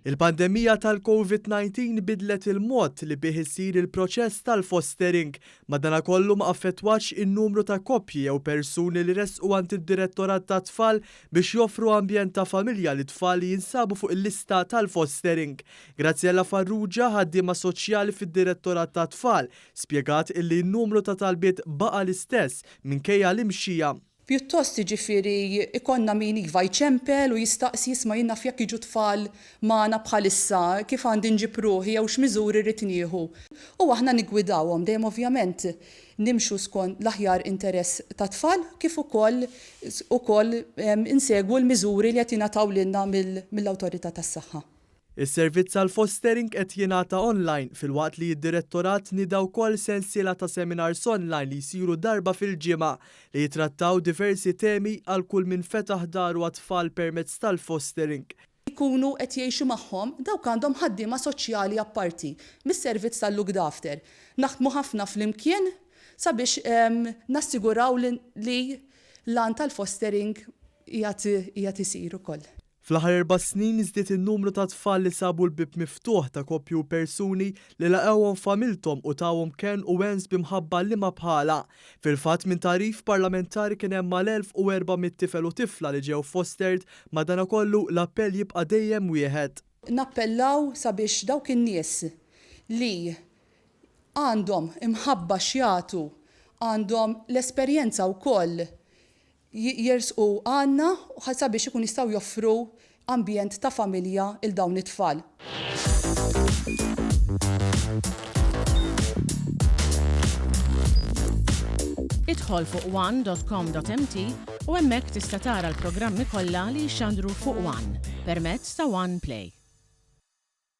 Il-pandemija tal-Covid-19 bidlet il-mod li bih isir il-proċess tal-fostering. Madanakollu ma affettwatx in-numru ta' koppji jew persuni li resqu għand id-Direttorat tat-Tfal biex joffru ambjent ta' familja lit-tfal li jinsabu fuq il-lista tal-fostering. Graziella Farrugia, ħaddiema soċjali fid-Direttorat tat-Tfal, spjegat illi n-numru ta' talbiet baqa' l-istess minkejja l-imxija. Pjuttost jiġifieri ikollna min iva jċempel u jistaqsi isma' jien naf jekk jiġu tfal magħna bħalissa kif għandi nġib ruħi jew x'miżuri rrid nieħu. U aħna niggwidawhom dejjem ovvjament nimxu skont l-aħjar interess tat-tfal kif ukoll ukoll insegwu l-miżuri li qed jingħataw lilna mill-awtorità tas-saħħa. Is-servizz għall-fostering qed jingħata online filwaqt li d-Direttorat nieda wkoll sensiela ta' seminars online li jsiru darba fil-ġimgħa li jitrattaw diversi temi għal kull min fetaħ daru għat-tfal permezz tal-fostering. Jkunu qed jgħixu magħhom, dawk għandhom ħaddiema soċjali apparti mis-servizz tal-looked after. Naħdmu ħafna flimkien sabiex nassiguraw li l-għan tal-fostering qiegħed isir ukoll. Fl-aħħar erba' snin żdied in-numru ta' tfal li sabu l-bieb miftuħ ta' koppji u persuni li laqgħuhom f'familthom u tawhom kenn u wens bi mħabba liema bħalha. Fil-fatt minn tagħrif parlamentari kien hemm mal-1,400 tifel u tifla li ġew fostered, madanakollu l-appell jibqa' dejjem wieħed. Nappellaw sabiex dawk in-nies li għandhom imħabba x'jagħtu, għandhom l-esperjenza wkoll jersqu għandna sabiex ikun jistgħu joffru ambjent ta' familja 'l dawn it-tfal. Idħol fuq one.com.mt u hemmhekk tista' tara l-programmi kollha li jixxandru fuq One permezz ta' One Play.